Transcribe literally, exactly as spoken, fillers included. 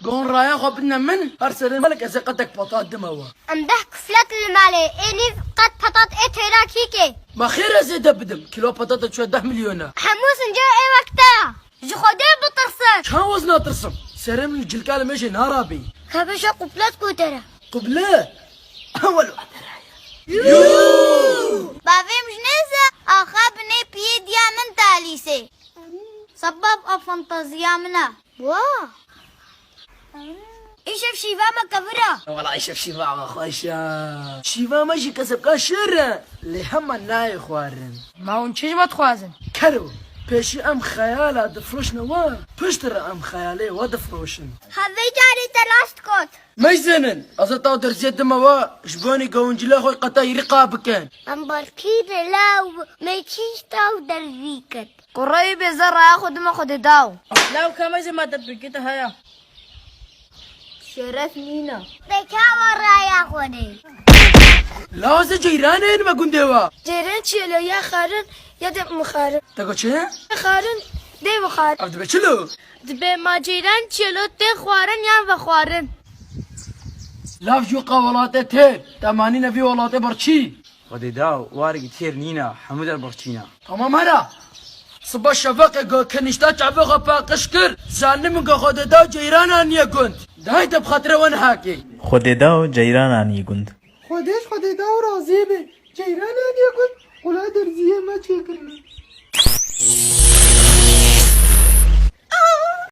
Gon raya xwe bidine min, her serê malek ez ê qetek patat dime we. Em deh kuflet li malê, ê nîv qet patat ê têra kîkê. Ma xêr ez ê de bidim, kilo patata çûye deh milyona. Hemû sincê ê wek te ya. Ji Xwedê bitirsin. Çawa ez natirsim? Serê min li cilka li mêjê narabî. Ka bêje qublet ku te re. Quble? Ewel Bavê min ji nêze axa binê piyê diya min talîsê. Sebab a fantaziya min e. Wa. Îşev şîva me kevir e. Wela îşev şîva me xweş e. Şîva me jî kesebka şêr e. Lê hema nayê xwarin. Ma hûn çi ji me dixwazin? Kero, pêşî em xeyala difroşine we, piştre em xeyalê we difroşin. Ha vê carê te rast got. Meyzênin, ez ê taw derziyê dime we, ji bonî gewncilê xwe qeta îriqa bikin. Em barkî de law me çî taw derzî kir. Kureyê bêze raya xwe dime Xwedê daw. Law ka meyzê ma te bikite haya. Şeref nîna. Te çawa raya xwe de? Lazê ceyranên me gundê wa. Ceyran çiyê lo ya xarin ya de mixarin. Te got çi? Xarin, dey ve xarin. Ev dibe çi lo? Dibe ma ceyran çiyê lo tê xwarin yan vexwarin. Lav jû qa welatê tê. Te manîne vî welatê birçî. Xwedê daw, warek têr nîna, hemû der birçîna. Tamam hera. Siba şeveqê go kenîşta çavê xwe paqij kir, zanî min go Xwedê daw ceyranan ye gund. Dayê te bi xatirê we nehakê. Xwedê daw ceyranan ye gund. Xwedê ji Xwedê daw razî be. Ceyranan ye gund. Qula derziyê me çêkirine.